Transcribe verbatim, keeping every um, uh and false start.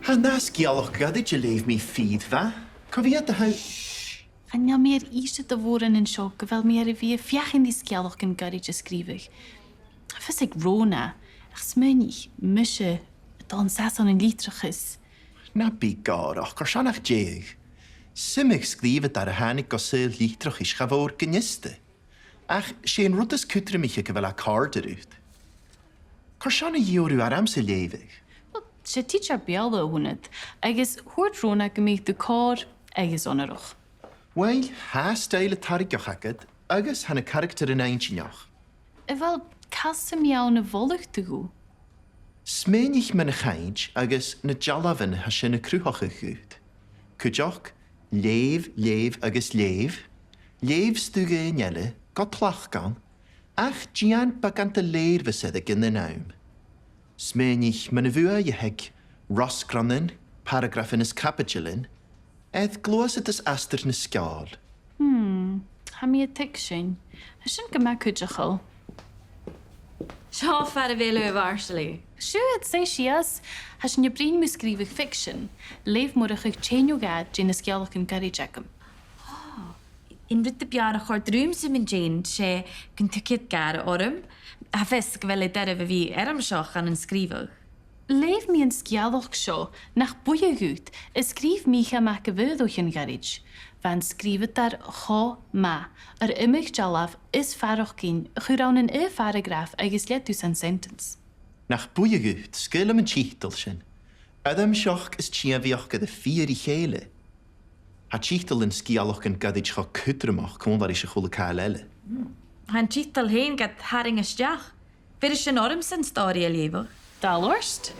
Chan e sgeulachd ghoirid a leugh mi fhìn, a bheil? Cò mheud a tha... Chan eil mi air innse do mhòran an seo gu bheil mi air a bhith a' feuchainn ri sgeulachdan goirid a sgrìobhadh. Tha fios aig Rona, ach smaoinich, mise, a' dol an sàs ann an litreachas. Na bi gòrach, carson nach deach? 'S iomadh sgrìobhadair a thàinig gu saoghal litreachais cha mhòr gun fhiosta. Ach 's e an rud as cudromaiche gu bheil e a' còrdadh riut. Carson a dh'iarr thu ormsa leughadh? Uill, 's e tidsear Beurla a th' annad, agus thuirt Rona gum biodh tu còir agus onarach. Uill, tha stoidhle tarraingeach agad, agus tha na caractaran inntinneach. A bheil càil sam bith ann a mholadh tu dhomh? Smaoinich mun a' chainnt agus na dealbhan a tha sin a' cruthachadh dhut. Cuideachd, leugh, leugh agus leugh, leugh stuth eile, gu tlachd ann, ach dèan beagan de lèirmheas air an àm. Smaoinich mun a' bhuaidh a th' aig rosgrannan, paragrafan is caibideilean, air gluasad is astar na sgeòil. Hmm, tha mi a' tuigsinn. Tha sin gu math cuideachail. Seo far a bheil thu, a Mharsaili. Siuthad, suidh sìos. Tha sinn a' bruidhinn mu sgrìobhadh ficsean. Leugh Murchadh teine no dhà de na sgeulachdan goirid agam. Ò, an rud a b' fheàrr a chòrd riumsa mun deidhinn, 's e gun tuig iad gàire orm. Tha fios gu bheil e doirbh a bhith eirmseach ann an sgrìobhadh. Leugh mi an sgeulachd seo, nach buidhe dhut, a sgrìobh Mìcheal Mac a' Bhaoghal o chionn ghoirid. Bha an sgrìobhadair cho math, air iomadh dealbh is faireachdainn a chur ann an aon pharagraf agus leudachadh san sentence. Nach buidhe dhut, 's caomh leam an tiotal sin. Eirmseachd is tìmeachd air a fighe ri chèile. Tha tiotalan sgeulachdan goirid cho cudromach còmhla ris a h-uile càil eile. Tha an tiotal fhèin gad tharraing a-steach. Bheir sin ormsa an stòiridh a leughadh. Dà lorst.